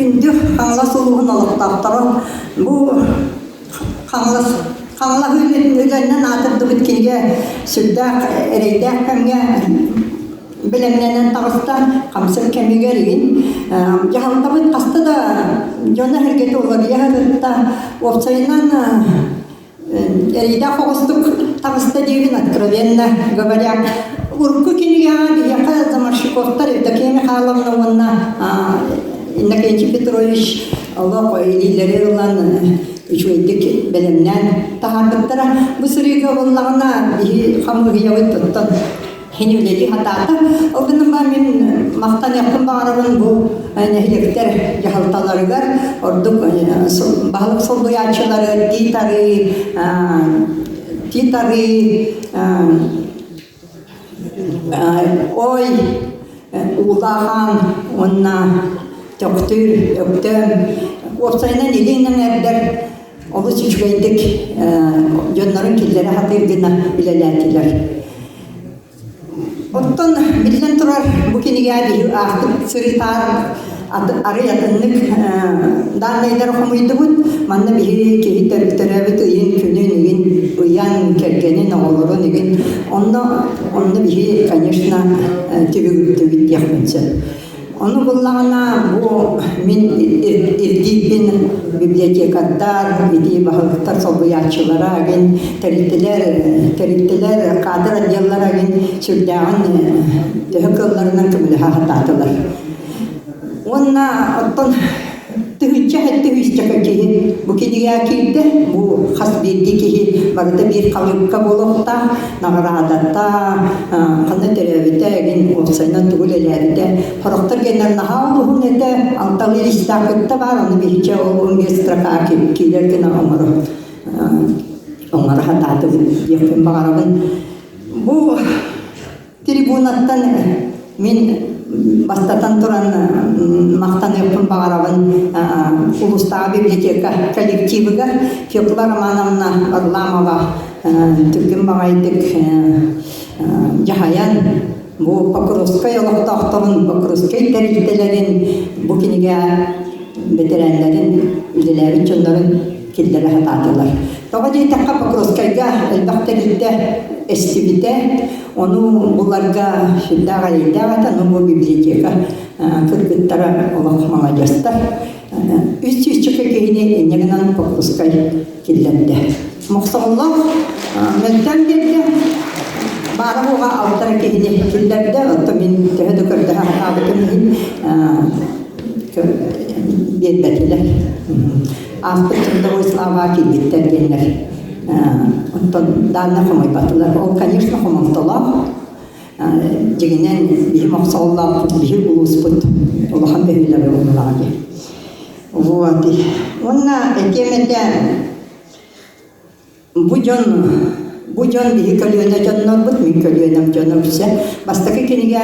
Күндү Хаҥалас улууһун олохтоохторо, бу Хаҥалас Хаҥалас үлэннэн аатырдыбыт кинигэ сүрдээх эрэйдээх кэмҥэ бэлэмнэнэн таҕыста. Хамсык кэмигэр игин дьаһалтабыт хаста да дьоно-сэргэтэ уларыйа сырытта. Уопсайынан Эрэйдээх оҕустук таҕыста диибин, откровенно говоря. Урукку кинигэҕэ биһиэхэ Заморщиковтар Евдокия Михайловна уонна Иннокентий Петрович олох илиилэри ылан үчүгэйдик бэлэмнээн таһаарбыттара. Бу сырыыга буоллаҕына биһи хамыыһыйабыт оттон Син үлэлии сатаата. Ол гынан баран мин махтаныахпын баҕарабын бу нэһилиэктэр дьаһалталарыгар, ордук баһылык солбуйааччылары Тиит-Арыы, Тиит-Арыы, Ой, Уулаах уонна Төхтүр, Өктөм, уопсайынан илин эҥэрдэр олус үчүгэйдик дьоннорун киллэрэ сатыыр гына үлэлээтилэр. Оттон биллэн турар, бу кинигэ биһи аахпыт сырыытаар арый атыннык дааннайдары хомуйдубут. Манна биһи киһи төрөөбүт ыйын, күнүн, ыйын, ыйан, кэргэнин, оҕолорун игин. Онно, онно биһи, конечно, түбүгүрдүбүт диэхпин сөп. Ону буллаҕына бу мин ирдиирбин библиотекардар, ити баһылыктар солбуйааччылара агин тэрилтэлэр, тэрилтэлэр кадр отделлара агин сүрдээҕин төһө кыалларынан көмөлөһө сатаатылар. Уонна оттон Тыһыынча 700 киһи бу кинигэ киирдэ. Бу хас биирдии киһи барыта биир халыыпка буолуохтаах, наҕараадата, ханна төрөөбүтэ, игин уопсайынан тугу үлэлээбитэ. Сорохтор гэннэр наһаа улуһун этэ, алталыы листаах кытта баар, ону биһичэ ол 15 строка киирэр гына оҥоро оҥоро сатаатыбыт диэхпин баҕарабын. Бу Трибунаттан мин бастатан туран махтаныахпын баҕарабын улуустааҕы библиотека коллективыгар Фекла Романовна Варламова түргэн баҕайытык дьаһайан бу Покровскай олохтоохторун, Покровскай тэрилтэлэрин бу кинигэ бэтэрээннэрин, үлэлээбит дьоннорун киллэрэ сатаатылар. Тоҕо диэтэххэ, Покровскайга элбэх тэрилтэ эстибитэ, ону буларга сүрдээх эрэйдээх этэ, ону бу библиотека кыргыттара олох маладьыастар. 300 киһини инньэ гынан Покровскай киллэрдэ. Мохсоҕоллоох мөлтөөн биэрдэ, баара-суоҕа алтара киһини киллэрдэ, оттон мин төһө да көрдөһө сатаабытым иһин биэрбэтилэр. Ааспыт трудовой слава киирбиттэр диэннэр оттон даанна хомойботулар. Ол, конечно, хомолтолоох. Дьиҥинэн, биһи мохсоҕоллоохпут, биһи улууспут улахан бөһүөлэгэ буоллаҕа дии. Вот. Уонна этиэм этэ, Бу дьон бу дьон биһи көлүөнэ дьоннорбут, мин көлүөнэм дьоно үксэ. Бастакы кинигэ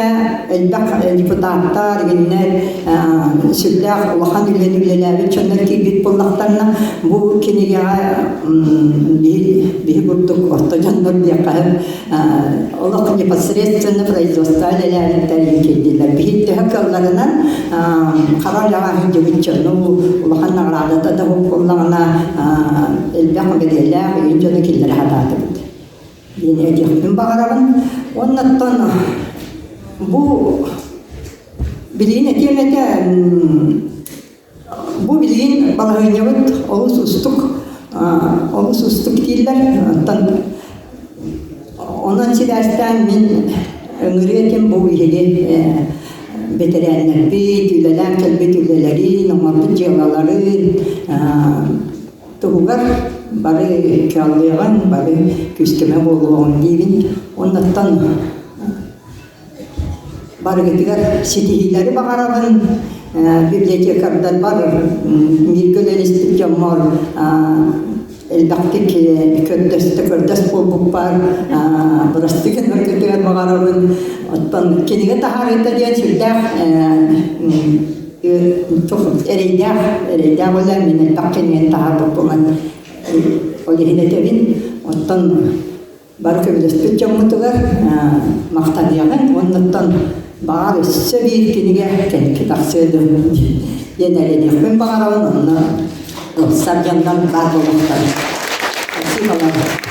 элбэх депутаттар, игиннэр сүрдээх улахан үлэни үлэлээбит дьоннор киирбит буоллахтарына, бу кинигэҕэ биһи курдук орто дьоннор диэххэ олох непосредственно производство үлэлээбиттэр киирдилэр. Биһи төһө кыалларынан хара үлэҕэ сылдьыбыт дьону улахан наҕараадата да буоллаҕына элбэх бэлиэлээх үйүн дьону киллэрэ сатаатыбыт диэн этиэхпин баҕарабын. Оннуттан бу билигин этиэм этэ Бу билигин балаһыанньабыт олус уустук, олус уустук дииллэр. Оттон онон сибээстээн мин ыҥырыа этим бу биһиги бэтэрээннэрбит, үлэлээн кэлбит үлэлэрин, оҥорбут дьыалаларын туһугар бары кыаллыаҕын, бары күүс-көмө буолуоҕун диибин. Оннуттан Барыгытыгар ситиһиилэри баҕарабын, библиотекардарбар, бииргэ үлэлэспит дьоммор элбэхтик көрдөстө көрдөс буолбуппар бырастыы гынаргытыгар баҕарабын. Оттон кинигэ таһаарыыта диэн сүрдээх эрэйдээх эрэйдээх үлэ мин элбэх кинигэни таһаарбыппынан ол иһин этэбин. Оттон Бары көмөлөспүт дьоммутугар махтаныаҕыҥ уоннаттан баҕар өссө биир кинигэ кэнники тахсыа дуу. диэн эрэниэхпин баҕарабын, онно ылсар дьоннор баар буолуохтара. Спасибо вам.